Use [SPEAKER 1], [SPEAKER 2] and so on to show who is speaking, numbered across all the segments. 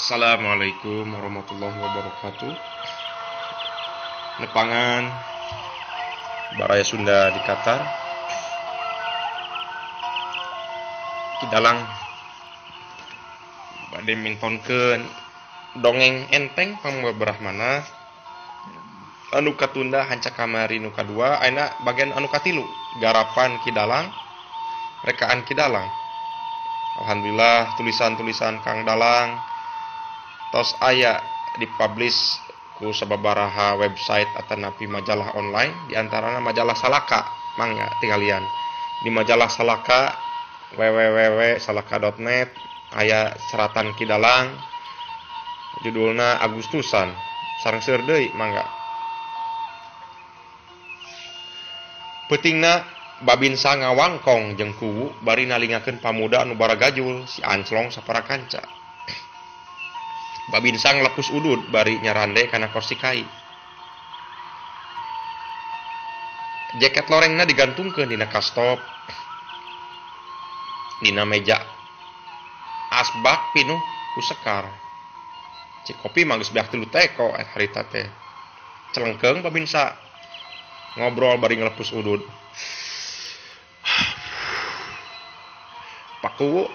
[SPEAKER 1] Assalamualaikum warahmatullahi wabarakatuh. Nepangan Baraya Sunda di Qatar. Ki Dalang bade mintonkeun dongeng enteng pangbeberahmana anu katunda hanca kamari nu kadua, ayeuna bagian anu katilu, garapan Ki Dalang, rekaan Ki Dalang. Alhamdulillah tulisan-tulisan Kang Dalang tos aya dipublish ku sababaraha website atanapi majalah online, diantarana majalah Salaka, mangga tinggalian di majalah Salaka www.salaka.net aya seratan Ki Dalang judulna Agustusan sareng seueur deui mangga. Peutingna Babinsa ngawangkong jeung kuwu bari nalingakeun pamuda anu baragajul si Anclong sapara kanca. Babinsa nglepus udud bari nyarande kana kursi kai. Jaket lorengna digantungkeun dina kastop. Dina meja asbak pinuh ku sekar. Cik kopi mah geus beak 3 teko harita teh. Celengkeung Babinsa ngobrol bari nglepus udud. Pak Kuwu,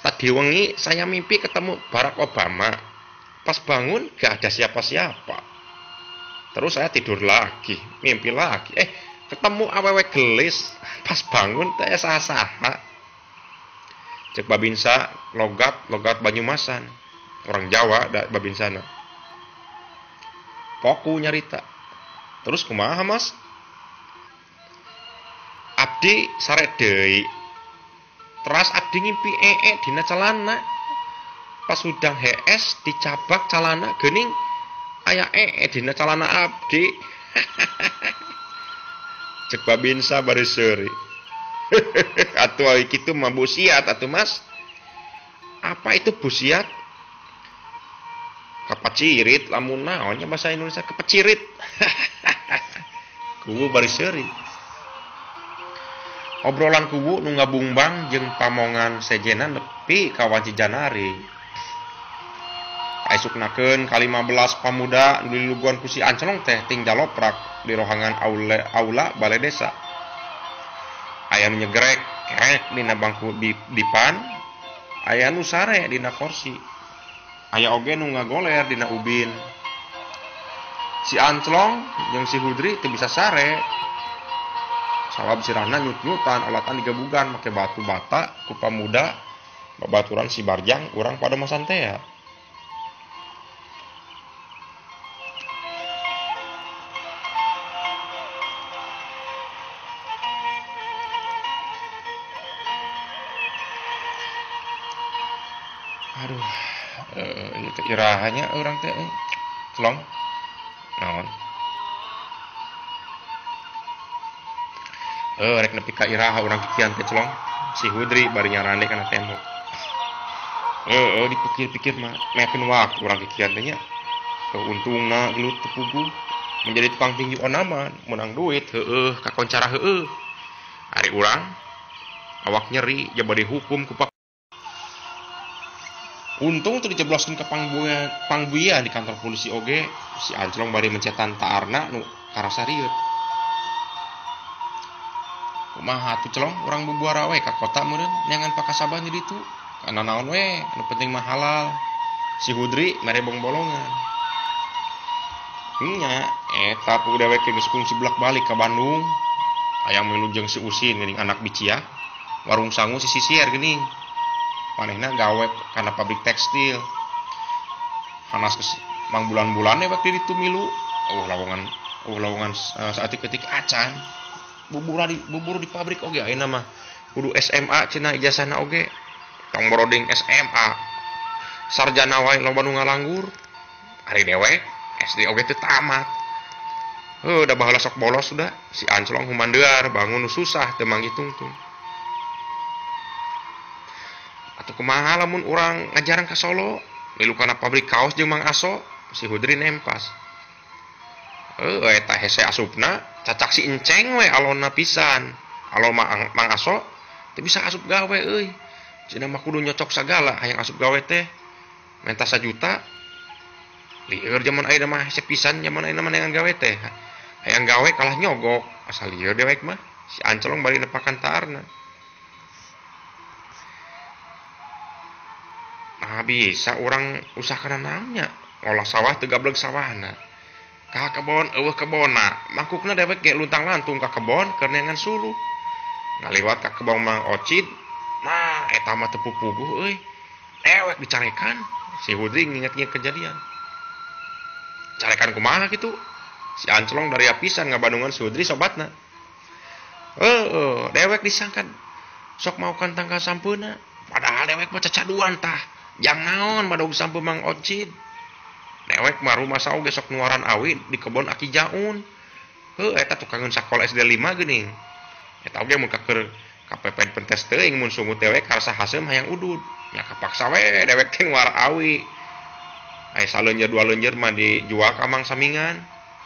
[SPEAKER 1] tadi wengi saya mimpi ketemu Barack Obama. Pas bangun gak ada siapa-siapa. Terus saya tidur lagi, mimpi lagi. Ketemu awewe gelis. Pas bangun teh saha-saha. Cek Babinsa logat Banyumasan. Orang Jawa da Babinsana. Poku nyarita. Terus kumaha Mas? Abdi sare deui. Teras abdi ngimpi ee dina celana. Pas udang HS dicabak celana geuning aya ee dina celana abdi. Cek Babinsa bari seuri. Atuh ari kitu mah busiat atuh Mas. Apa itu busiat? Kapacirit lamun naon nya bahasa Indonesia kepecirit. Kuwu bari seuri. Obrolan kuwu nu ngabungbang jeung pamongan sejenan nepi ka wanci Janari. Kaisuknakeun ka-15 pamuda nu diluguan ku si Anclong teh ting jaloprak di rohangan aula balai desa. Aya nu nyegrek kerek dina bangku dipan, aya nu sare dina kursi. Aya oge nu ngagoler dina ubin. Si Anclong jeung si Hudri teu bisa sare. Sawab sirahna nyut-nyutan alatan digebugan make batu bata ku pamuda babaturan si Barjang urang Padomasan tea. Aduh, ieu teh irahanya urang teh celong. Naon? Rek nepi ka iraha urang kikian teh celong. Si Hudri bari nyarande kana tembok. Dipikir-pikir mah meakeun waktu urang kikian teh nya. Untungna gelut teu puguh menjadi tukang tinju onaman, menang duit heueuh kakoncara heueuh. Ari urang awak nyeri jaba dihukum ku pak. Untung tuh dijebloskeun ka pangbuya di kantor polisi oge. Si Anclong bari mencetan taarna nu karasa rieut. Kumaha atuh celong urang bubuara we ka kota meureun neangan pakasabah di ditu. Kana naon we, anu penting mah halal. Si Hudri mere bongbolongan. Nya eta puguh dewek geus kungsi bolak-balik ka Bandung. Hayang milu jeung si Usin geuning anak biciah. Warung sangu si sisier geuning. Manehna gawe kana pabrik tekstil. Hanas geus mangbulan-bulan we di ditu milu. Oh lawongan saatik-ketik acan. Bubur di pabrik oge ayeuna mah kudu SMA cenah ijazahna oge. Tong boroding SMA. Sarjana wae loba nu ngalanggur. Ari dewek SD oge teu tamat. Heuh da baheula sok bolos sudah si Anclong humandear bangun nu susah teu manggih tungtung. Atuh kumaha lamun urang ngajaran ka Solo milu kana pabrik kaos jeung Mang Aso si Hudri nempas. Heuh eta hese asupna cacak si Enceng we alonna pisan. Alon Mang Aso teu bisa asup gawe euy. Cenah mah kudu nyocok sagala hayang asup gawe teh menta 1 juta. Lieur jaman ayeuna mah hese pisan jaman ayeuna mah neangan gawe teh. Hayang gawe kalah nyogok asal lieur dewek mah si Anclong bari nepakan taarna. Nah bisa urang usah kana naonnya ngolah sawah teu gableg sawahna. Ka kebon eueuh kebonna mangkukna dewek ge luntang-lantung ka kebon keur neangan suluh. Ngaliwat ka kebon Mang Ocid nah eta mah teu pupuguh euy. Dewek dicarekan si Hudri nginget-nginget kejadian. Carekan kumaha kitu? Si Anclong dari apisan ngabandungan si Hudri sobatna. Heuh, dewek disangka sok maukan tangkal sampeuna. Padahal dewek mah cacaduan tah. Jang naon badog sampeu Mang Ocid. Dewek mah rumasa oge sok nuaran awi di kebon Aki Jaun. Heuh, eta tukangeun sakola SD 5 geuning. Eta oge mun keur kapepet pentes teuing mun sungut dewek karasa haseum hayang udud. Nya kapaksa we dewek teh nuar awi. Aya saleunjer dua leunjer mah dijual ka Mang Samingan.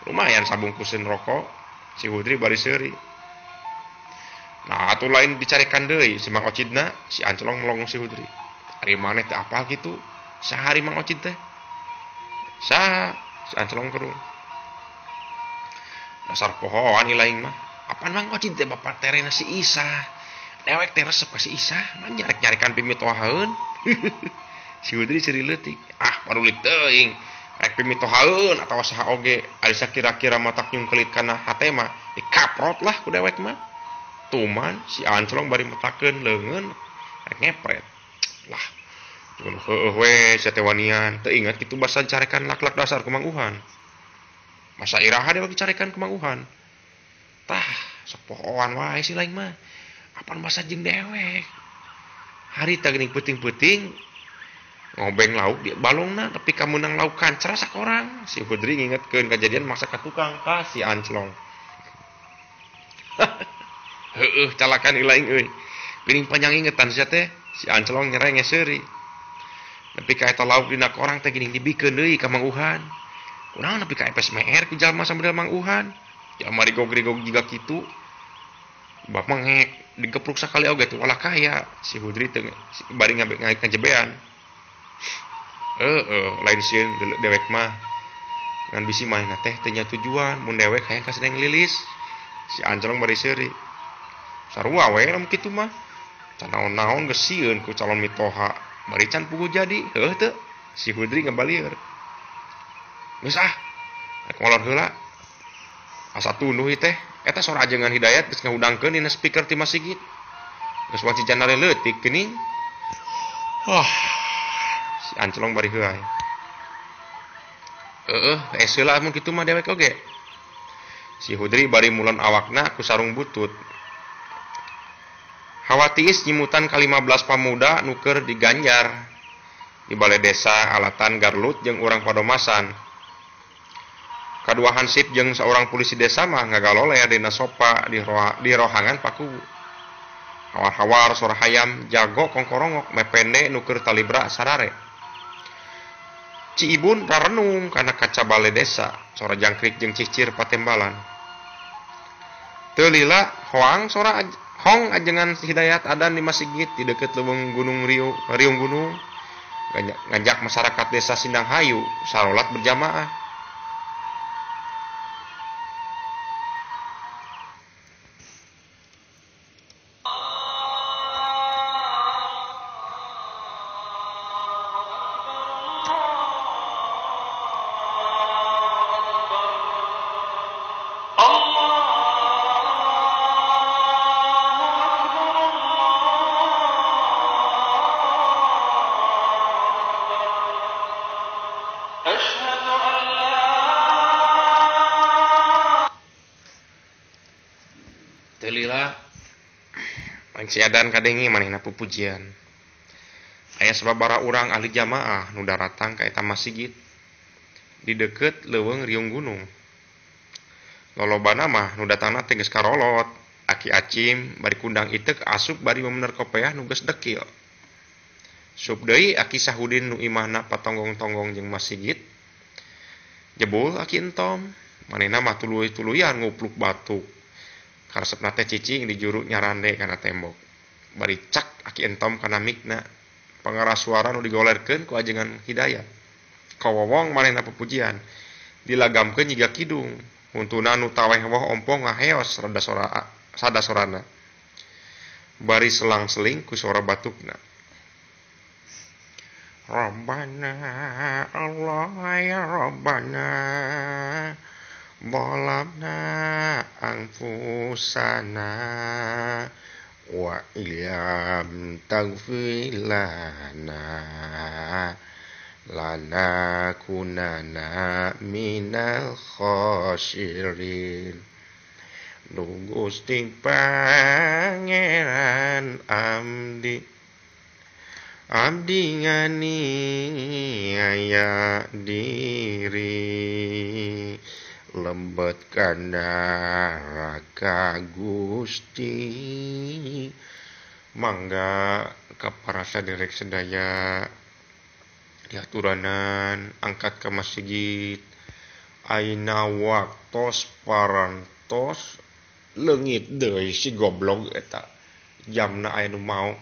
[SPEAKER 1] Lumayan sabungkuseun rokok si Hudri bari seuri. Nah atuh lain dicarekan deui si Mang Ocidna si Anclong melong si Hudri. Ari maneh teh apal kitu? Sahari Mang Ocid teh. Saha si Anclong kerung. Dasar pohoan ilaing mah. Apaan Mang Ocid teh bapak terena si Isah. Dewek teh resep ka si Isah, mah nyarek-nyarekan pimitohaeun. Si Hudri seuri leutik. Ah parulik teuing. Rek pimitohaeun atawa saha oge ari sakira-kira matak nyungkelit kana hate mah dikaprot lah ku dewek mah. Tuman si Anclong bari metakeun leungeun rek ngepret. Lah cuman heueuh we sia teh wanian teu ingat kitu basa carekan lak-lak dasar ku Mang Uhan. Masa iraha dewek dicarekan ku Mang Uhan. Tah sok pohoan wae si lain mah. Apan basa jeung dewek. Harita geuning peuting-peuting ngobeng lauk di balongna tapi kameunang lauk kancra sakorang. Si Hudri ngingetkeun kejadian maksa ka tukang ka si Anclong. Heueuh calakan ilaing euy. Geuning panjang ingetan sia teh si Anclong nyereng seuri. Nepi ka eta lauk dina korang teh geuning dibikeun deui ka Mang Uhan. Kunaon nepi ka epes meher ku jalma samudel Mang Uhan. Jalma rigog-rigog jiga kitu. Bab mengek digepruk sakali oge teh walah kaya si Hudri teh bari ngajebean. Lain sieun dewek mah ngan bisi manehna teh teu nya tujuan mun dewek hayang ka Neng Lilis. Si Anclong bari seuri. Sarua we lamun kitu mah. Can naon-naon geus sieun ku calon mitoha. Bari can puguh jadi heuh teu. Si Hudri ngabalieur. Geus ah rek molor heula. Asa tunduh ieu teh. Eta sora ajengan Hidayat geus ngahudangkeun dina speaker ti masigit. Geus wanci janare leutik geuning. Oh. Si Anclong bari heuay. Heueuh, geus heula mun kitu mah dewek oge. Si Hudri bari mulon awakna ku sarung butut. Hawa tiis nyimutan ka-15 pamuda nu keur diganjar di balai desa alatan garlut jeung urang padomasan. Kadua hansip jeung saurang polisi desa mah ngagaloler dina sopa di rohangan pakuwu. Hawar-hawar sora hayam jago kongkorongok mepende nu keur talibra sarare. Ci Ibun rarenung kana kaca bale desa, sora jangkrik jeung cicir patembalan. Teu lila hoang sora hong ajengan Hidayat adan di masigit di deukeut leuweung Gunung Riung Gunung. Ngajak masyarakat desa Sindang Hayu sarolat berjamaah.
[SPEAKER 2] أشهد أن
[SPEAKER 1] Teu lila siadan kadenge manehna pupujian. Aya sababaraha urang ahli jamaah nu daratang ka eta masigit di deukeut leuweung riung gunung. Lolobana mah nu datangna teh geus karolot, aki acim bari kundang iteuk asup bari memener kopeah nu geus dekil. Sup deui aki Sahudin nu imahna patonggong-tonggong jeung masigit. Jebul aki entom, manehna mah tuluy-tuluyan ngupluk batu. Karesepna teh cicing di juru nyarande kana tembok. Bari cak aki entom kana mikna. Pangaras suara nu digolerkeun ku ajengan Hidayat. Kawowong manehna pupujian. Dilagamkeun jiga kidung. Huntuna nu taweh woh ompong ngaheos rada sora sada sorana. Bari selang-seling ku sora batukna. Rabbana Allah ya Rabbana zalamna anfusana wa illam taghfir lana lanakunanna minal khasirin. Duh Gusti Pangeran abdi, abdi nganiaya diri, lembet kana neraka Gusti. Mangga ka para saderek sedaya diaturanan angkat ka masjid. Aina waktos parantos leungit deui si goblog eta. Jamna aya nu mau.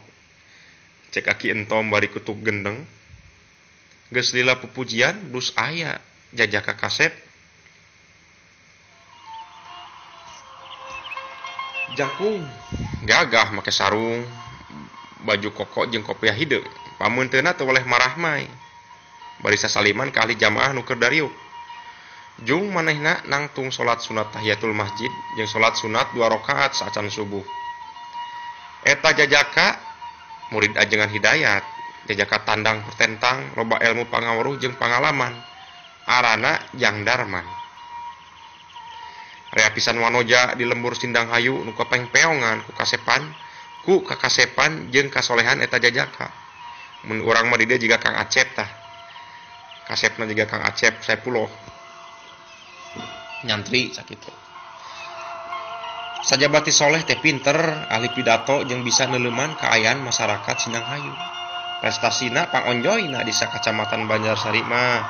[SPEAKER 1] Cek aki entom bari kutuk gendeng. Geus lila pupujian dus aya jajaka kasep. Jangkung gagah make sarung, baju koko jeung kopiah hideung. Pameunteuna teu weleh marahmai. Bari sasaliman ka ahli jamaah nu keur dariuk. Jung manehna nangtung salat sunat tahiyatul masjid jeung salat sunat 2 rakaat saacan subuh. Eta jajaka murid ajengan Hidayat, jajaka tandang pertentang loba ilmu pangaweruh jeung pangalaman. Arana Jang Darman. Rea pisan wanoja di lembur Sindang Hayu nu kapengpeongan ku kakasepan jeung kasolehan eta jajaka. Mun urang mah di dieu jiga Kang Acep tah. Kasepna jiga Kang Acep Saepullah. Nyantri sakitu. Sajabati soleh teh pinter, ahli pidato jeung bisa neuleuman kaayaan masyarakat Sindang Hayu. Prestasina pangonjoyna di sakacamatan Banjarsari mah.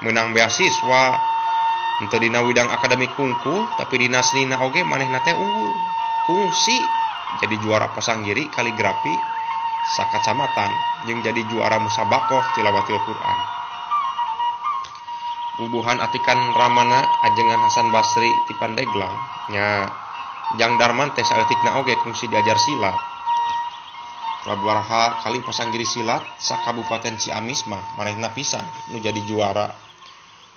[SPEAKER 1] Meunang beasiswa. Henteu dina widang akademik hungkul, tapi dina senina oge manehna teh unggul. Kungsi jadi juara pasanggiri kaligrafi sakacamatan jeung jadi juara musabakoh tilawatil Quran. Bubuhan atikan ramana ajengan Hasan Basri ti Pandeglang nya Jang Darman teh saeutikna oge kungsi diajar silat. Sabaraha kali pasanggiri silat sakabupaten Ciamis mah manehna pisan nu jadi juara.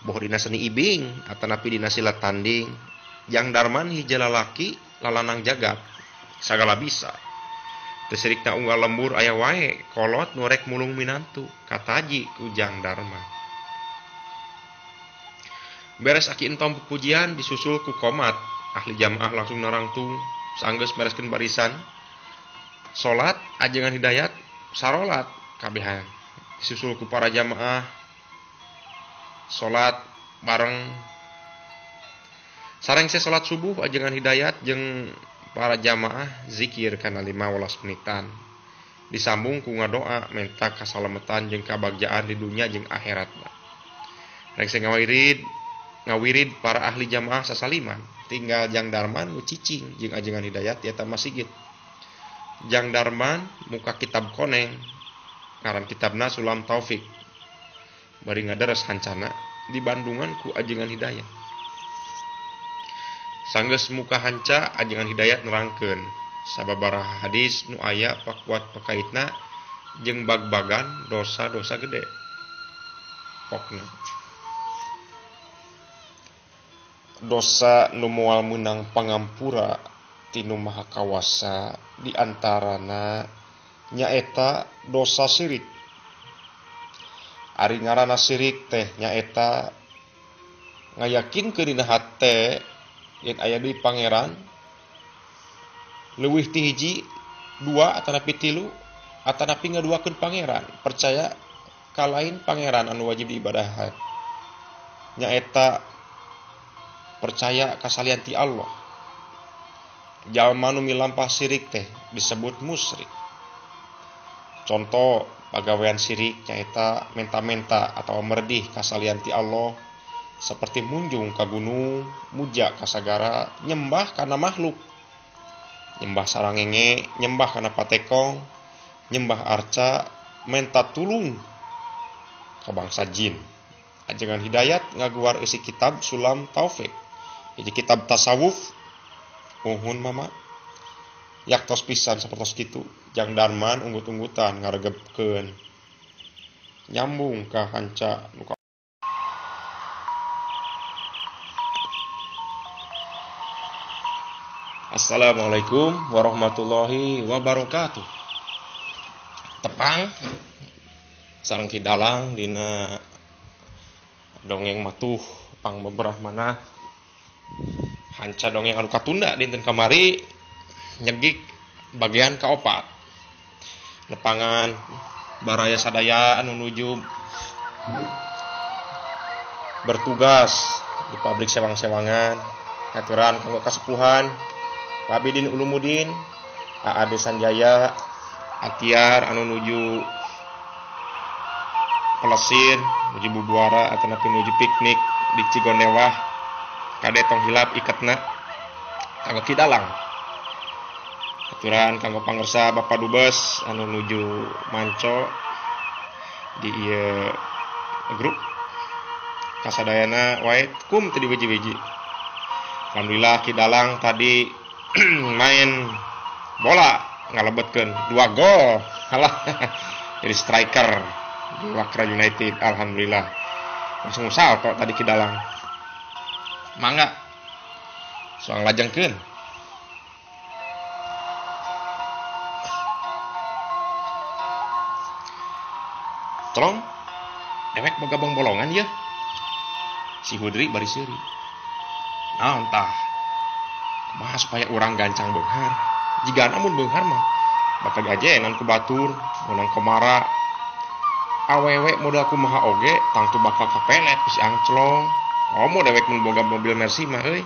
[SPEAKER 1] Boh dina seni ibing atanapi dina silat tanding. Jang Darman hiji lalaki lalanang jagat sagala bisa. Teu sirikna unggal lembur aya wae kolot nu rek mulung minantu kataji ku Jang Darman. Beres aki entom pupujian disusul ku komat. Ahli jamaah langsung narangtung sanggeus bereskeun barisan. Salat ajengan Hidayat sarolat kabehan. Disusul ku para jamaah salat bareng. Sareng se salat subuh ajengan Hidayat jeung para jamaah zikir kana 15 menitan. Disambung ku ngadoa menta kasalametan jeung kabagjaan di dunya jeung akhiratna. Rek se ngawirid para ahli jamaah sasaliman, tinggal Jang Darman nu cicing jeung ajengan Hidayat di eta masjid. Jang Darman muka kitab koneng, ngaran kitabna Sulam Taufik. Bari ngaderes hancana di Bandungan ku ajengan Hidayat. Sanggeus muka hanca ajengan Hidayat nerangkeun sababaraha hadis nu aya pakuat pakaitna jeung bag-bagan dosa-dosa gede. Pokna dosa nu moal meunang pangampura ti Nu Maha Kawasa di antarana nyaeta dosa sirik. Ari ngaranna sirik teh nyaeta ngayakinkeun dina hate yen aya deui pangeran Leuwih ti hiji, dua atanapi tilu atanapi ngaduakeun pangeran, percaya ka lain pangeran anu wajib diibadahan. Nyaeta percaya ka salian ti Allah. Jalma nu milampah sirik teh disebut musyrik. Contoh pagawean sirik nyaeta menta-menta atau merdih ka salian ti Allah, seperti munjung ka gunung, muja ka sagara, nyembah kana makhluk, nyembah sarangenge, nyembah kana patekong, nyembah arca, menta tulung ka bangsa jin. Ajengan Hidayat ngaguar eusi kitab Sulam Taufik, hiji kitab tasawuf. Uhun mama yaktos pisan sapertos kitu, Jang Darman unggut-unggutan ngaregebkeun nyambung ka hanca nu. Assalamualaikum warahmatullahi wabarakatuh. Tepang sareng Ki Dalang dina dongeng matuh pang beberah mana hanca dongeng anu katunda dinten kamari nyegik bagian kaopat. Nepangan baraya sadaya anu nuju bertugas di pabrik sewang-sewangan, katuran kanggo kasepuhan Pak Bidin Ulumudin, Ade Sanjaya, Atiar anu nuju pelesir, nuju bubuara atanapi nuju piknik di Cigondewah, kade tong hilap iketna kanggo Ki Dalang. Aturan kanggo pangersa Bapak Dubes anu nuju manco di ieu grup kasadayana wae kum teu diwiji-wiji. Alhamdulillah Ki Dalang tadi main bola ngalebetkeun 2 gol. Halah jadi striker di Wakra United, alhamdulillah. Langsung salto tadi Ki Dalang. Mangga soang lajengkeun. Tolong dewek boga bolongan ya. Si Hudri bari seuri. Naon tah? Kumaha supaya urang gancang beunghar? Jigana mun beunghar mah bakal diajenan ku batur, meunang komara. Awewe modal kumaha oge tangtu bakal kapelet ku si Anclong. Komo dewek mun boga mobil Mercy mah euy.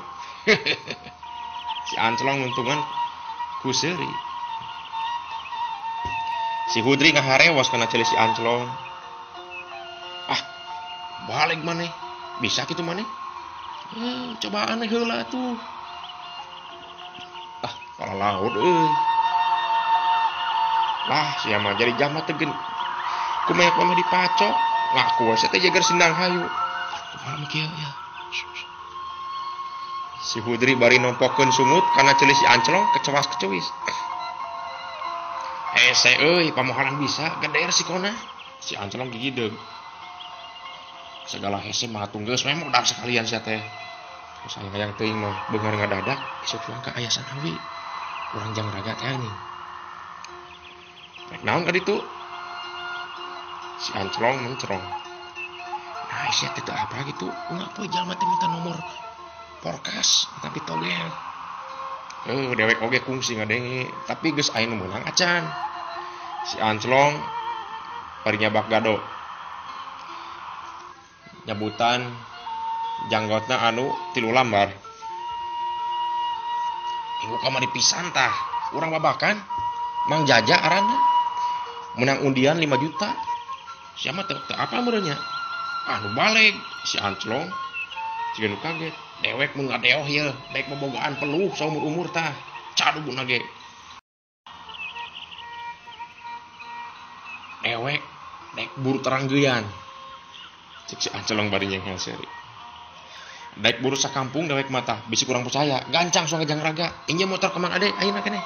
[SPEAKER 1] Si Anclong nuntungan ku seuri. Si Hudri ngaharewas kana ceuli si Anclong. Ah, balik maneh. Bisa kitu maneh? Cobaan heula tuh. Ah, kalah laut euy. Lah, sia mah jadi jama teh geun kumaha dipacok. Ngaku we teh jagar sindang hayu. Kumaha kieu ya? Si Hudri bari nompokeun sungut kana ceuli si Anclong kecewas-kecewis. Hese euy, pamoharan bisa gede resikona. Si Anclong gigideug. Segala hese mah tunggeus we modal sekalian sia teh. Terus hayang teuing mah beunghar ngadadak isuk pulang ka aya sanawi. Urang jang raga teh anjing. Rek naon ka ditu? Si Anclong mencrong. Nah, sia teh apa gitu? Enggak poe jalma teh minta nomor porkas tapi togel. Dewek oge kungsi ngadenge, tapi geus aya nu meunang acan. Si Anclong bari nyabak gado. Nyabutan janggotna anu 3 lambar. Minggu kamari pisan tah, urang babakan Mang Jaja arana menang undian 5 juta. Siapa teu apa meureunnya? Anu baleg si Anclong jiga nu kaget. Dewek mun ngadeoh ieu, daek bobogaan peluh saumur-umur tah. Caduguna ge. Dewek daek buru teranggean. Cek si Anclong bari nyenghel seuri. Daek buru sakampung dewek mata, bisi kurang percaya, gancang soang jang raga. Injem motor ka Mang Ade ayeuna keneh.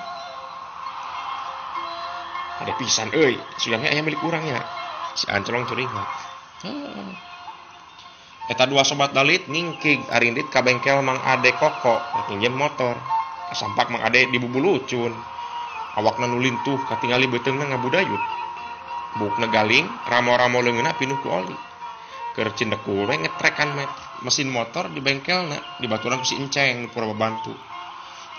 [SPEAKER 1] Ade pisan euy, suyangnya aya milik urang nya. Si Anclong curiga. Eta dua sobat dalit ngingkig arindit ka bengkel Mang Ade Koko, rek nginjem motor. Kasampak Mang Ade dibubulucun. Awakna nu lintuh katingali beuteungna ngabudayut. Buukna galing, ramo-ramo leungeunna pinuh ku oli. Keur cindekul we ngetrekan mesin motor di bengkelna, dibaturan ku si Enceng nu pura babantu.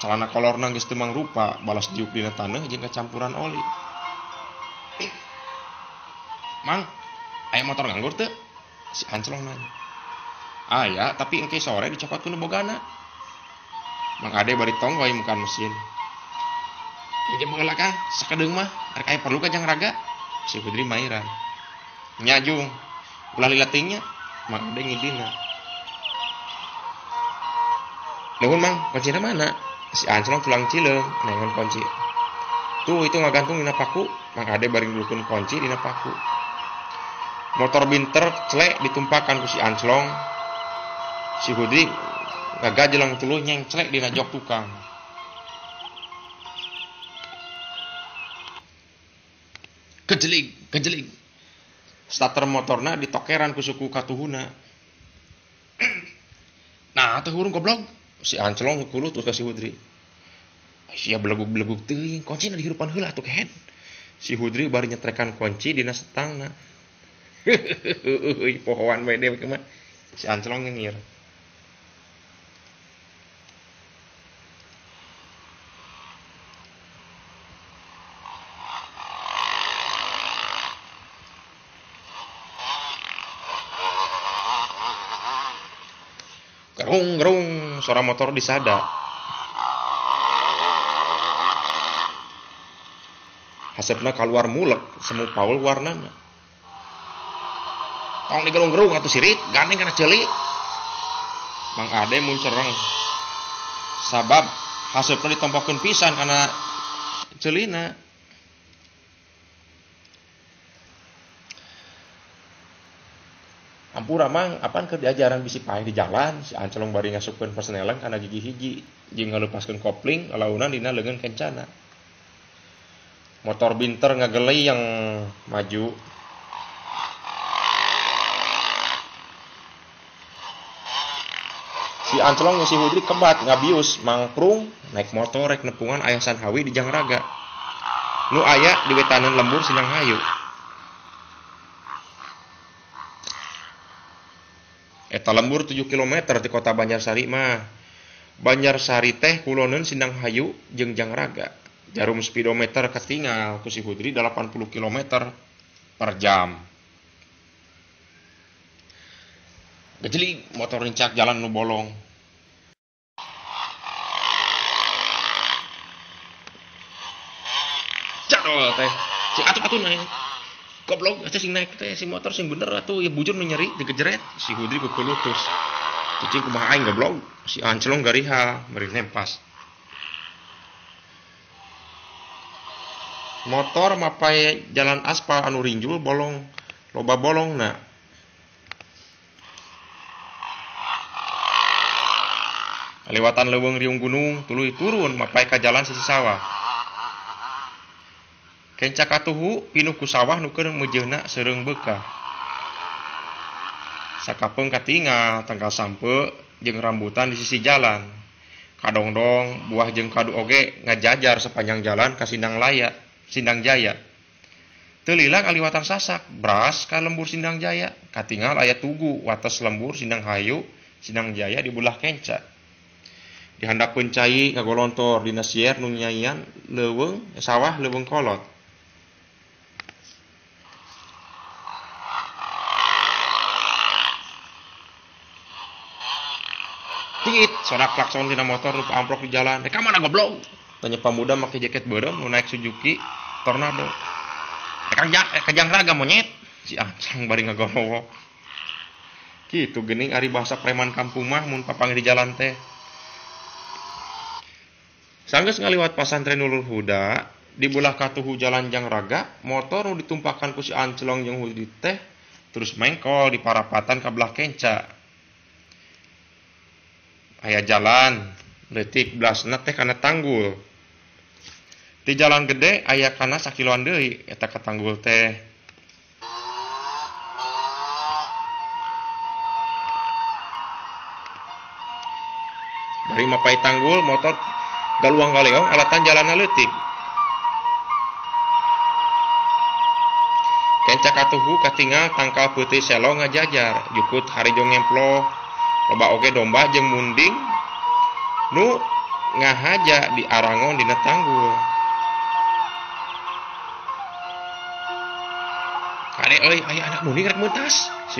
[SPEAKER 1] Calana kolorna geus teu mangrupa, balas diuk dina taneuh jeung kacampuran oli. Mang, aya motor nganggur teu? Si Anclong nanya. Aya, tapi engke sore dicokot ku nu bogana. Mang Ade bari tonggoy mukan mesin. Injem heula Kang, sakedeung mah rek aya perlu ka Jangraga. Si Hudri mairan. Nya jung, ulah lila teuing nya. Mang Ade ngidina. Nuhun Mang, kuncina mana? Si Anclong tulang cileung nengon kunci. Tuh itu ngagantung dina paku. Mang Ade bari ngulukeun kunci dina paku. Motor binter celek ditumpakan ku si Anclong. Si Hudri ngagajelang tuluy nyengclek dina jok tukang. Kejelig, kejelig. Starter motorna ditokeran ku suku katuhuna. Nah, teh hurung goblok. Si Anclong ngukuluh terus ka si Hudri. Sia belegug-belegug teuing, kuncina dihirupan heula atuh kehed. Si Hudri bari nyetrekan kunci dina setangna. Heueuy, pohoan bae dewek mah. Si Anclong nyengir. Gerung-gerung, suara motor disada. Hasepna keluar mulek, semu paul warnana. Tong digerung-gerung atuh sirit, gandeng kana ceuli. Mang Ade muncereng. Sabab hasepna ditompokeun pisan kana ceulina. Ampura Mang, apaan keur diajaran bisi paeh di jalan, si Anclong bari ngasupkeun persneleng kana gigi hiji, jeung ngalepaskeun kopling launan dina leungeun kencana. Motor binter ngageleyeng maju. Si Anclong jeung si Hudri kebat ngabius mangprung naik motor rek nepungan aya Sanhawi di Jangraga. Nu aya di wetanan lembur Sindanghayu. Eta lembur 7 km di kota Banjarsari mah. Banjarsari teh kuloneun Sindanghayu jeung Jangraga. Jarum speedometer ketinggal ku si Hudri 80 km per jam. Gejelig motor nincak jalan nu bolong. Cadol teh. Si atuh-atuh naik. Goblok, eta sing naik teh si motor sing bener atuh ya bujur nu nyeri digejeret. Si Hudri kukulutus. Cicing kumaha aing goblok. Si Anclong gariha bari nempas. Motor mapai jalan aspal anu rinjul bolong, loba bolongna. Lewatan leuweung riung gunung tuluy turun mapai ka jalan sisi sawah. Kenca katuhu pinuh ku sawah nu keur meujeuna seureung beukah. Sakapeung katingal tangkal sampe jeung rambutan di sisi jalan. Kadongdong buah jeung kadu oge ngajajar sepanjang jalan ka Sindang Laya, Sindang Jaya. Teu lila kaliwatan sasak, bras ka lembur Sindang Jaya. Katingal aya tugu wates lembur Sindanghayu, Sindang Jaya di belah kenca. Di handapeun cai ngagolontor dina sier nu nyaian leuweung sawah leuweung kolot. Tit, suara klakson dina motor nu amplok di jalan. Rek ka mana goblok? Tanya pemuda make jaket beureum nu naik Suzuki Tornado. Rek ka Jangraga monyet. Si Ancang bari ngagorowok. Kitu geuning ari bahasa preman kampung mah mun papanggih di jalan teh. Sanggeus ngaliwat pasantren Nurul Huda, di belah katuhu jalan Jangraga, motor nu ditumpakan ku si Anclong jeung Hudri teh terus mengkol di parapatan ka belah kenca. Aya jalan leutik belasna teh kana tanggul. Di jalan gede aya kana sakiloan deui eta ka tanggul teh. Bari mapai tanggul motor galuang galeong alatan jalanna leutik. Kenca katuhu katingal tangkal peuteui selo ngajajar, jukut harijo ngemploh. Loba oge domba jeung munding nu Ngahaja di arangon dina tanggul. Kade euy aya anak muni rek mentas. Si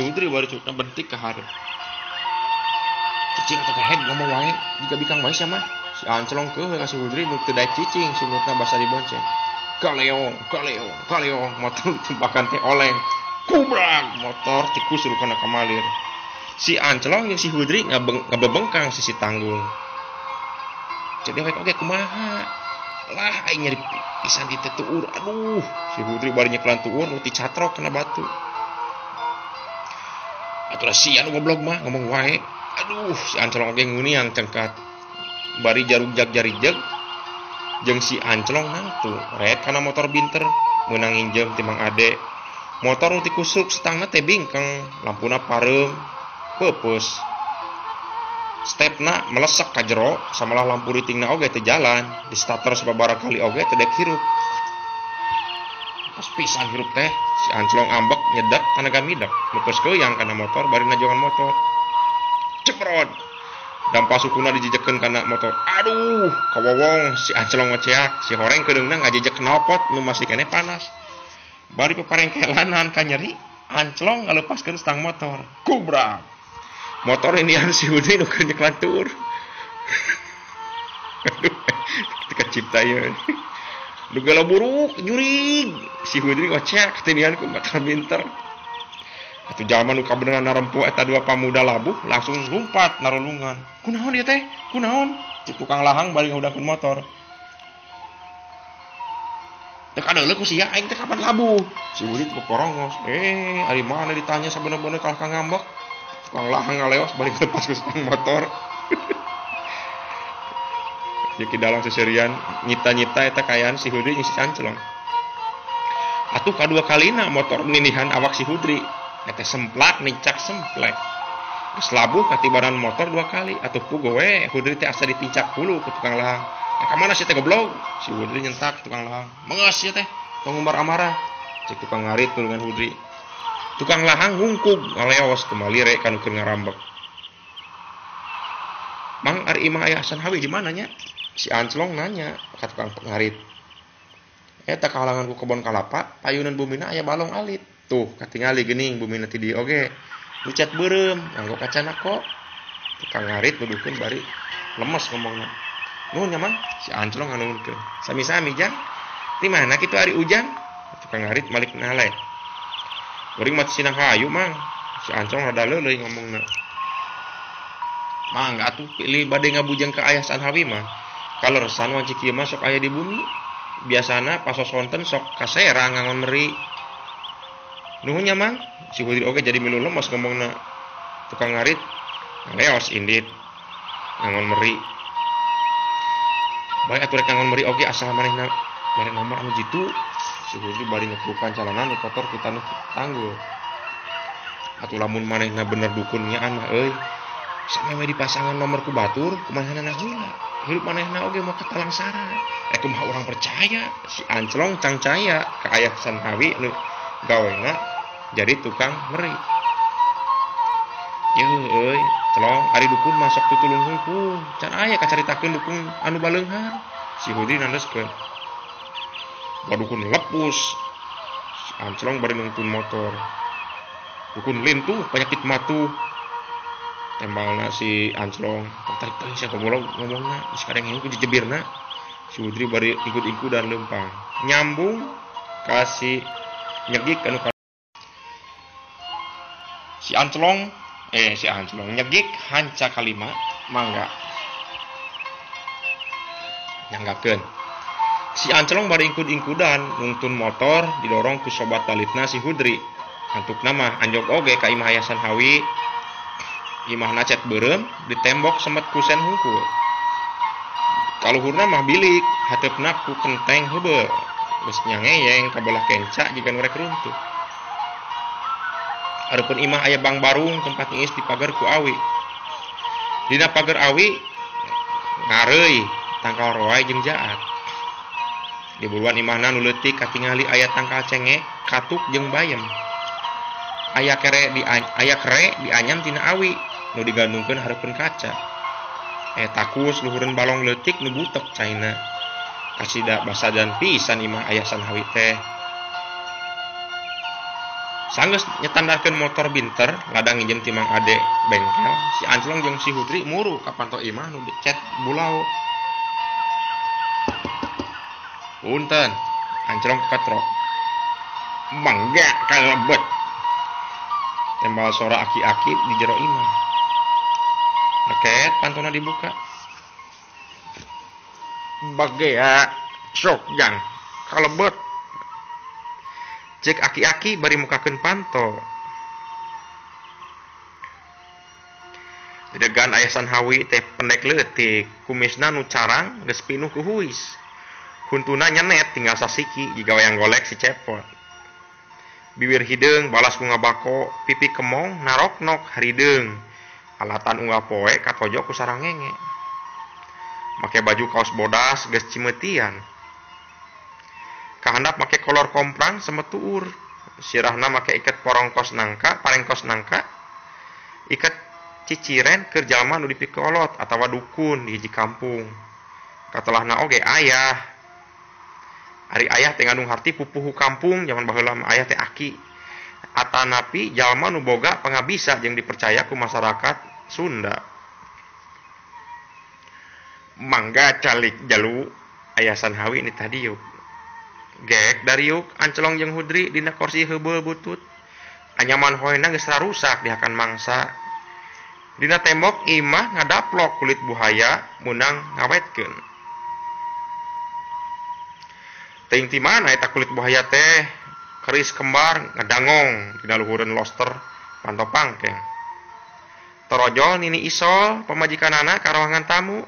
[SPEAKER 1] Hudri bari cukna bentik ka hareup. Cicing atau kehed ngomong wae jiga bikang wae sia mah. Si Anclong keuheuh ka si Hudri nu teu daek cicing sungutna basa dibonceng. Kaleong, kaleong, kaleong motor tembakan teh oleng. Kubrak motor tikus kana kamalir. Si Anclong jeung si Hudri ngabebengkang sisi tanggung. Jadi rek oge kumaha? Lah aing nyeri pisan di teh tuur. Aduh, si Hudri bari nyekelan tuur nu dicatrok kana batu. Atuh si anu goblok mah ngomong wae. Aduh, si Anclong oge nguniang cengkat. Bari jarugjag jarijeg jeung si Anclong nangtu ret kana motor binter meunang nginjem ti Mang Ade. Motor nu tikusuk stangna teh bingkeng, lampuna pareum, peupeus. Stepna melesek ka jero, samalah lampu ritingna oge teu jalan, di starter sababaraha kali oge teu dek hirup. Pas pisan hirup teh, si Anclong ambek nyedak tanaga midek, meupeus keuyang kana motor bari najongan motor. Ceprot. Dampa sukuna dijejekeun kana motor. Aduh, kawowong si Anclong ngeceak, si horeng keudeungna ngajejek knalpot nu masih keneh panas. Bari peparengkelanan ka nyeri, Anclong ngalepaskeun stang motor. Kubrak. Motor inian si Hudri nu keur nyekelan tuur. Aduh, ketika cipta ieu. Nu gelo buruk, jurig. Si Hudri ngoceak tinian ku motor binter. Atuh jalma nu kabeneran narempo eta dua pamuda labuh langsung lumpat narulungan. Kunaon ieu teh? Kunaon? Cik tukang lahang bari ngahudangkeun motor. Teu kadeuleu ku sia aing teh kapan labuh. Si Hudri teh porongos. Ari mana ditanya sabener-bener kalah ka ngambek. Tukang lahang ngaleos bari lepas ku stang motor. Jeung dalang seserian nyita-nyita eta kayaan si Hudri jeung si Anclong. Atuh kadua kalina motor ninihan awak si Hudri. Eta semplak nincak semplek. Geus labuh katibaran motor dua kali. Atuh pugo we Hudri teh asa ditincak hulu ku tukang lahang. Ka mana sia teh goblok? Si Hudri nyentak tukang lahang. Mengeus sia teh, tong ngumbar amarah. Cek tukang ngarit nulungan Hudri. Tukang lahang ngungkug ngaleos tumalire ka nu keur ngarambek. Mang ari imah aya Hasan Hawi di mana nya? Si Anclong nanya ka tukang ngarit. Eta kahalangan ku kebon kalapa, payunan bumina aya balong alit. Tuh, katingali geuning bumina ti dieu oge. Nu cat beureum, nganggo kacana kok. Tukang ngarit nuduhkeun bari lemes ngomongna. Nuhun nya Mang, si Anclong nganuhunkeun. Sami-sami jang. Di mana kitu ari ujang? Tukang ngarit malik naleh. Kuring mah sinang hayu Mang. Si Anclong rada leuleui ngomongna. Mang atuh pilih bade ngabujeng ka ayah San Hawi mah. Kaleresan wanci kieu mah sok aya di bumi. Biasana pasosonten sok kaserang ngangon meri. Nuhun nya Mang, si Hudri oge jadi milu lemes ngomongna. Tukang ngarit ngaleos indit ngangon meri. Bae atuh rek ngangon meri oge asal manehna mere nomor anu jitu. Si Hudri bari ngeprukan calana nu kotor ku taneuh tanggul. Atuh lamun manehna bener dukun nyaan mah euy. Sampe we dipasangan nomor ku batur, kumaha heula. Hirup manehna oge moal katalangsara. Rek kumaha urang percaya si Anclong cangcaya ka ayah San Hawi nu gawena jadi tukang meri. Yeuh euy, celong ari dukun mah sok tutulung hungkul. Can aya kacaritakeun dukun anu baleunghar. Si Hudri nandeskeun. Dukun lepus. Si Anclong bari nungtun motor. Dukun lintuh penyakit matuh. Tembalna si Anclong, tarik teuing sia goblok ngomongna, geus kadang ku jejebirna. Si Hudri bari ikut-ikut dan leumpang. Nyambung ka si nyegik anu si Anclong, si Anclong nyegik hanca kalima mangga. Nyanggakeun. Si Anclong bari ingkud-ingkudan nungtun motor didorong ku sobat talitna si Hudri. Antukna mah anjog oge ka imah Hasan Hawi. Imahna cat beureum ditembok semet kusen hungkul. Kaluhurna mah bilik, hateupna ku kenteng heubeul. Geus nyangeyeng kabelah kenca jiga nu rek runtuh. Hareupeun imah aya bang barung tempat ngiis di pagar ku awi. Dina pagar awi ngareuy tangkal roai jeung jaat. Di buruan imahna nu leutik katingali aya tangkal cengek, katuk jeung bayem. Aya kere dianyam tina awi nu digandungkeun hareupeun kaca. Takus luhureun balong leutik nu butek caina. Kasida basadan pisan imah Ayah Sanhawi teh. Sanggeus nyetandarkeun motor binter ladang nginjem ti Mang Ade bengkel, si Anclong jeung si Hudri muru ka panto imah nu dicet bulau. Punten, Anclong katrok. Mangga kalebet. Tembal sora aki-aki di jero imah. Reket pantona dibuka. Bagea sok jang kalebet. Cek aki-aki bari mukakeun panto. Dedegan Ayah Sanhawi teh pendek leutik, kumisna nu carang geus pinuh ku huis. Huntuna nyenet tinggal sasiki jiga wayang golek si cepot. Bibir hideung balas ku ngabako, pipi kemong naroknok harideung. Alatan unggal poe katojo ku sarangenge. Make baju kaos bodas geus cimeutian. Kahandap make kolor komprang semetuur. Sirahna make iket porongkos nangka, parengkos nangka. Iket ciciren keur jalma nu dipikolot atawa dukun di hiji kampung. Katelahna oge ayah. Ari ayah teh ngandung harti pupuhu kampung jaman baheula mah ayah teh aki. Atanapi jalma nu boga pangabisa jeung dipercaya ku masyarakat Sunda. Mangga calik jalu Ayah Sanhawi ni tadiuk. Gek dariuk Anclong jeung Hudri dina kursi heubeul butut. Anyaman hoena geus rarusak dihakan mangsa. Dina tembok imah ngadaplok kulit buhaya meunang ngawetkeun. Teuing ti mana eta kulit buhaya teh? Keris kembar ngedangong dina luhureun loster panto pangkeng. Torojol nini isol pamajikanana ka ruangan tamu.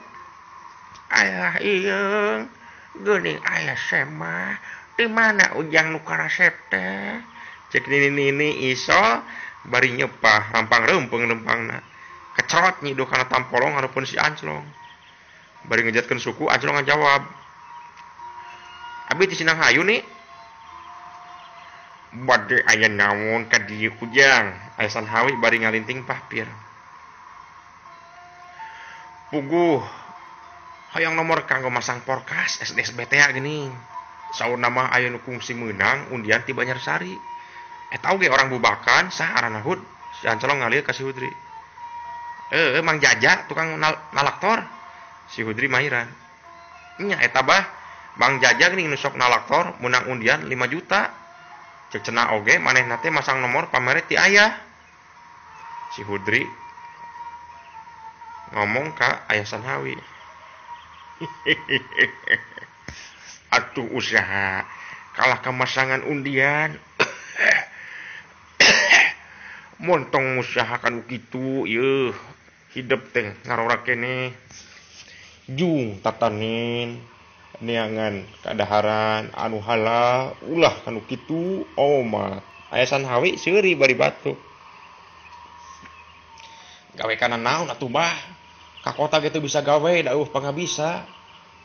[SPEAKER 1] Ayah ieung, geuning ayah semah. Di mana ujang nu karasep teh? Cek nini-nini isol bari nyepah rampang reumpeng rempangna. Kecerot nyiduh kana tampolong hareupeun si Anclong. Bari ngejatkeun suku Anclong ngajawab. Abi ti Sinang Hayu nih. Bade aya naon ka dieu ujang? Ayah Sanhawi bari ngalinting pahpir. Puguh hayang nomor kanggo masang porkas SDSB teh geuning. Saurna mah aya nu kungsi meunang undian ti Banjarsari. Eta oge orang bubakan sah aranna Hud. Si Anclong ngalir ka si Hudri. Mang Jaja tukang nalaktor. Si Hudri mahiran. Nya eta bah Mang Jaja geuning nu sok nalaktor meunang undian 5 juta. Cek cenah oge manehna teh masang nomor pamere ti ayah. Si Hudri ngomong ka Ayah Sanhawi. Atuh usaha kalah kamasangan undian. Montong usaha kan kitu ieu hidep teh ngarora keneh. Jung tatanin neangan kadaharan anu halal ulah kanu kitu omat. Ayah Sanhawi seuri bari batuk. Gawe kana naon atuh bah? Ka kota ge teu bisa gawe da eueuh pangabisa.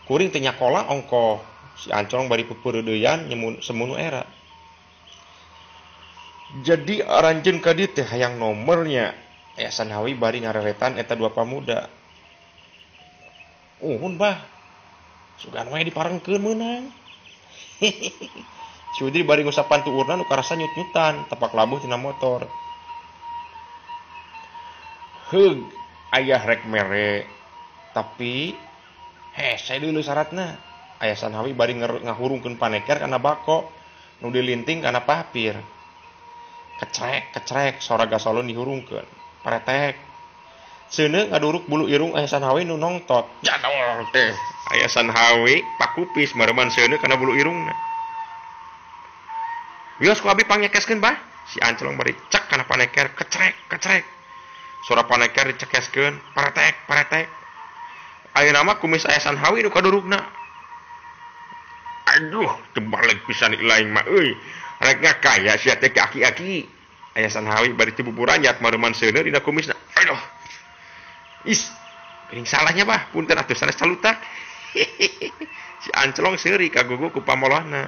[SPEAKER 1] Kuring teh nyakola ongkoh. Si Anclong bari peupeureudeyan nyemun semunu era. Jadi aranjeun ka dieu teh hayang nomornya. Ayah Sanhawi bari ngareretan eta dua pamuda. Uhun bah. Sugan wae diparengkeun meunang. Si Hudri bari ngusapan tuurna nu karasa nyut-nyutan tapak labuh tina motor. Heug ayah rek mere. Tapi hese deuleu syaratna. Ayah Sanhawi bari ngahurungkeun paneker kana bako nu dilinting kana papir. Kecrek kecrek sora gasolon dihurungkeun. Paretek. Seuneu ngaduruk bulu irung Ayah Sanhawi nu nongtot. Jadol teh. Ayah Sanhawi pakupis mareuman seuneu kana bulu irungna. Wios ku abi pangyekeskeun bah. Si Anclong bari cek kana paneker kecrek kecrek. Sora paneker dicekeskeun paretek paretek. Ayeuna mah kumis Ayah Sanhawi nu kadurukna. Aduh, tebalik pisan lain mah euy. Rek ngakaya sia teh aki-aki. Ayah Sanhawi bari teu buburanjat mareuman seuneu dina kumisna. Aduh. Is, geuning salahnya bah, punten atuh sanes calutak. Si Anclong seuri kagugu ku pamolohna.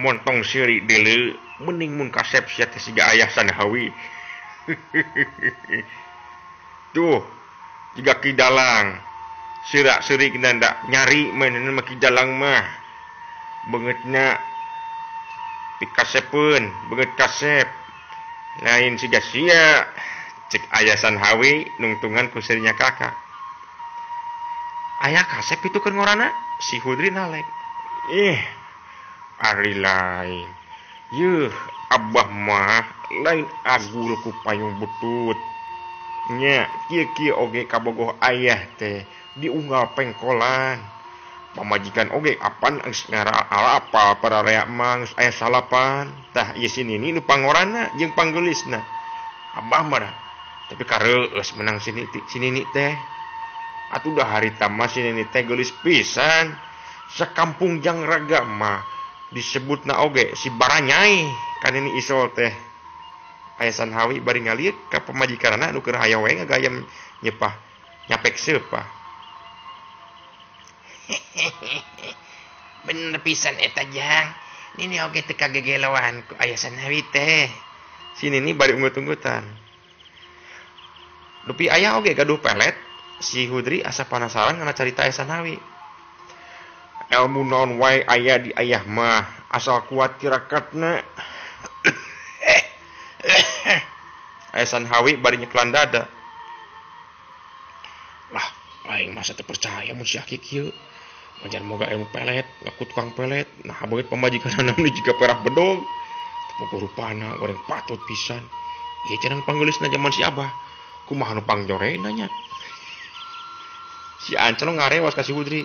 [SPEAKER 1] Montong seuri deuleu, mending mun kasep sia teh siga Ayah Sanhawi. Tuh, Jiga Ki Dalang. Seurak-seurik nanda nyari mainan mah Ki Dalang mah. Beungeutna pikasepeun, beungeut kasep. Lain siga sia. Cek Ayah Sanhawi nungtungan ku serinya kakak. Ayah kasep itu keur ngorana si Hudri nalek. Ih, ari lain. Yuh, abah mah lain agul ku payung butut. Nya, kieu-kieu oge kabogoh ayah teh diunggal pengkolan. Pamajikan oge apan geus ngara-arapal para rea mah geus aya salapan. Tah ieu si Nini nu pangorana jeung panggeulisna. Abah mah tapi kareueus menang si Nini teh. Atuh dah harita mah si Nini teh geulis pisan. Sakampung Jang Raga mah disebutna oge si Baranyai ka Nini Isol teh. Aya Sanhawi bari ngalieu ka pamajikanna nu keur hayo we ngagayem nyepah nyapek seupah.
[SPEAKER 2] Bener pisan eta Jang. Nini oge teu kagegeloan ku Aya Sanhawi teh.
[SPEAKER 1] Si Nini bari unggut-unggutan. Dupi aya oge gaduh pelet, si Hudri asa panasaran kana carita Aya Sanhawi. Ilmu naon wae aya di ayah mah, asal kuat tirakatna. Aya Sanhawi bari nyeklan dada. Lah, aing masa teu percaya mun si Aki kieu. Majar moga ilmu pelet, ngaku tukang pelet. Nah, beungeut pamajikanna nu jiga perak bedog. Teu boga rupana, goreng patut pisan. Ieu cenah panggeulisna jaman si Abah. Kumaha nu pangjorena nya. Si Anclong ngarewas ka si Hudri.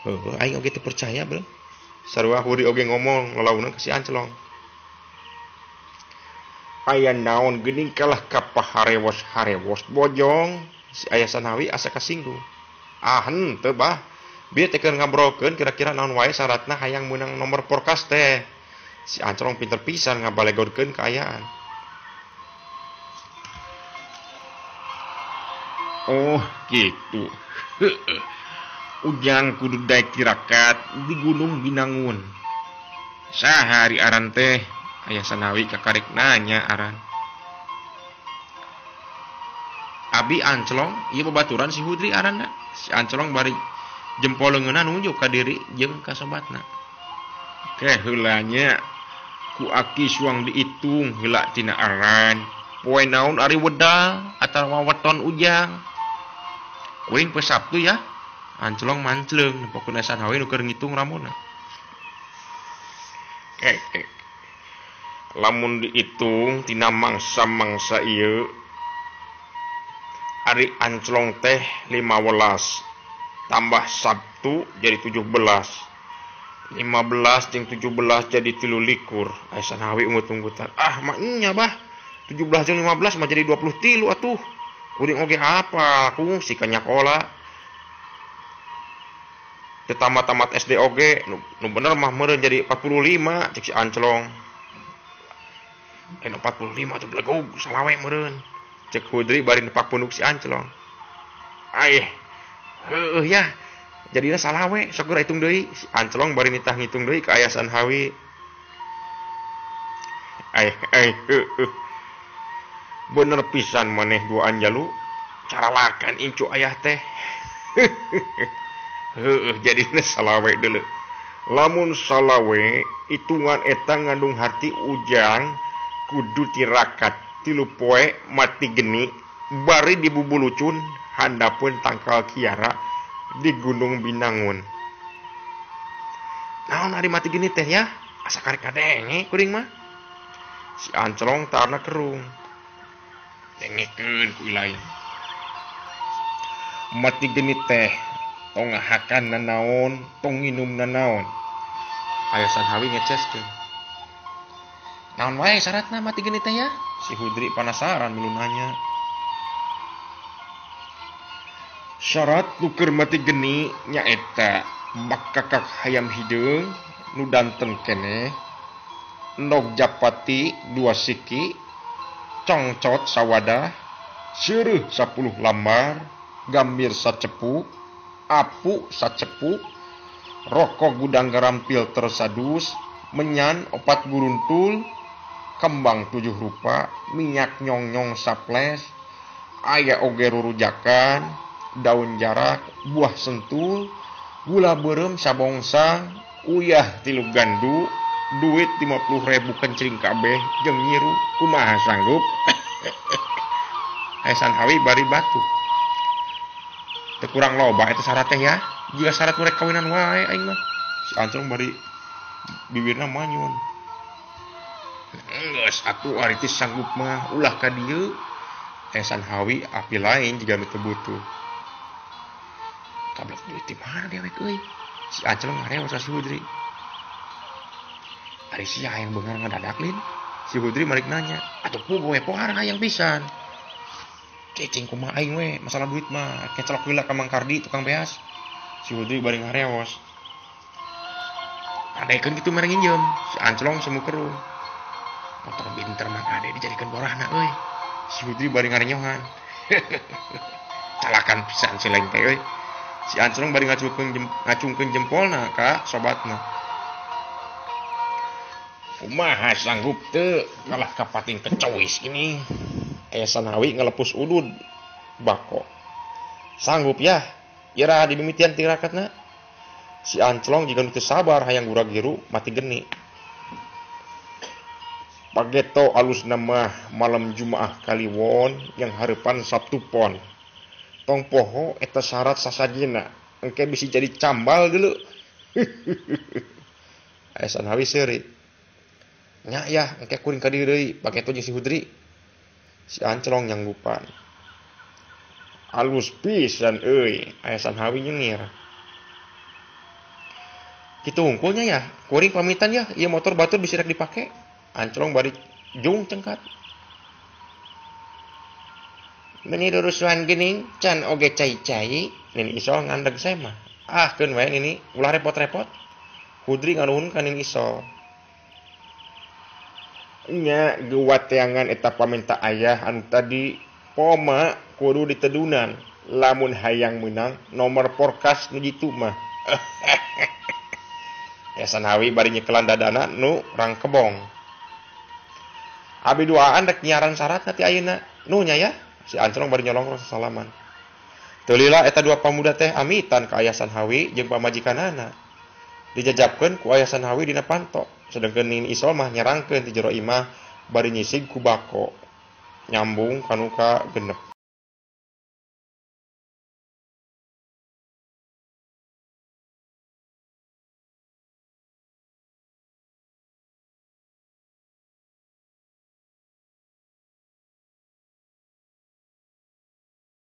[SPEAKER 1] Heuh, aing oge teu percaya beuh. Sarua Hudri oge ngomong lalaunan ka si Anclong. Aya naon geuning kalah ka paharewos-harewos bojong. Si Ayah Sanhawi asa kasinggung. Ah henteu bah. Bieu teh keur ngabrolkeun kira-kira naon wae syaratna hayang meunang nomor porkas teh. Si Anclong pinter pisan ngabalegorkeun kaayaan. Oh gitu. Heeh. Ujang kudu daek tirakat di Gunung Binangun. Saha ari aran teh? Ayah Sanhawi kakarek nanya aran. Abi Anclong ieu babaturan si Hudri aranna. Si Anclong bari jempol leungeunna nunjuk ka diri jeung ka sobatna. Ke heula nya ku aki suang diitung heula tina aran. Poe naon ari wedal atawa weton ujang. Kuring poe Sabtu ya. Anclong mancleung nempokeun Aya Sanhawi nu keur ngitung ramona. Lamun diitung tina mangsa-mangsa ieu ari Anclong teh 15 tambah Sabtu jadi 17. 15 jeung 17 jadi 23. Aya Sanhawi ungut-unggutan. Ah mah nya bah. 17 jeung 15 mah jadi 23 atuh. Kuring oge apa kungsi ka nyakola. Teu tamat-tamat SD oge nu bener mah meureun jadi 45 cek si Anclong. Lain 45 teh belegog salawe meureun. Cek Hudri bari nepak punduk si Anclong. Aih. Heueuh ya. Jadina salawe sok geura hitung deui. Si Anclong bari nitah ngitung deui ka Ayah Sanhawi. Aih aih heueuh. Bener pisan maneh duaan jalu. Caralakan incu ayah teh. Heueuh jadina salawe deuleu. Lamun salawe hitungan eta ngandung harti ujang kudu tirakat 3 poe mati geni bari dibubulucun handapeun tangkal kiara di Gunung Binangun. Naon ari mati geni teh ya? Asa karek kadenge kuring mah. Si Anclong tarna kerung. Dengekeun ku ilain. Mati geni teh tong ngahakan nanaon, tong nginum nanaon. Aya Sanhawi ngeceskeun. Naon wae syaratna mati geni teh ya? Si Hudri panasaran milu nanya. Syarat nu keur mati geni nyaeta bakakak hayam hideung nu danten keneh, endog japati 2 siki, congcot sawadah, seureuh 10 lambar, gambir sacepuk, apu sacepuk, rokok gudang garam filter sadus, menyan 4 guruntul, kembang 7 rupa, minyak nyong-nyong saples, Aya oge rurujakan, daun jarak, buah sentul, gula beureum sabongsang, uyah 3 gandu, duit 50.000 kencring kabeh jeung nyiru kumaha sanggup. Aya Sanhawi bari batu. Teu kurang loba eta syarat teh ya. Jika syarat murek kawinan wae aing mah. Si Anclong bari bibirna manyun. Geus atuh ari teh sanggup mah ulah ka dieu. Aya Sanhawi api lain jiga nu teu butuh. Kablek duit di mana dewek euy? Si Anclong ngarewas ka si Hudri. Ari sia hayang beungar ngadadak lin. Si Hudri balik nanya, atuh puguh we pohara hayang pisan. Cicing kumaha aing we masalah duit mah kecelok heula ka Mang Kardi tukang beas. Si Hudri bari ngareos. Adekeun kitu mere nginjem. Si Anclong semu keruh. Motor binter Mang Ade dijadikeun borahna euy. Si Hudri bari ngarenyohan. Calakan pisan si lain teh euy. Si Anclong bari ngacungkeun jempolna ka sobatna. Kumaha sanggup teu kalah kapating kecowis ini. Aya Sanhawi ngalepus udud bako. Sanggup ya, ira dimimitian tirakatna. Si Anclong jiga nu teu sabar hayang gura-giru mati geni. Pageto alusna mah malam Jumaah Kaliwon yang hareupan Sabtu Pon. Tong poho eta syarat sasajina, engke bisi jadi cambal dulu. Aya Sanhawi seuri. Nya yah, engke kuring ka dieu deui, Pageto jeung si Hudri. Si Anclong nyanggupan. Alus pisan euy, aya Sanhawi nyengir. Kitu hungkulnya ya, kuring pamitan ya, ieu motor batur bisi rek dipake. Anclong bari jung cengkat. Meni rurusuhan geuning can oge cai-cai, Nini Isol ngandeg semah. Ah keun we nini, ulah repot-repot. Hudri nganuhun ka Nini Isol. Nya geuwat teangan eta paminta ayah anu tadi poma kudu ditedunan lamun hayang meunang nomor porkas nu jitu mah. Ya Sanhawi bari nyekelan dadana nu rangkebong. Abi duaan rek nyiaran syaratna ti ayeuna. Nu nya ya, si Anclong bari nyolong salaman. Teu lila eta dua pamuda teh amitan ka ayah Sanhawi jeung pamajikanana. Dijajabkeun ku ayah Sanhawi dina panto. Sedengkeun Nini Isol mah nyerangkeun ti jero imah bari nyisig ku bako. Nyambung kanu ka genep.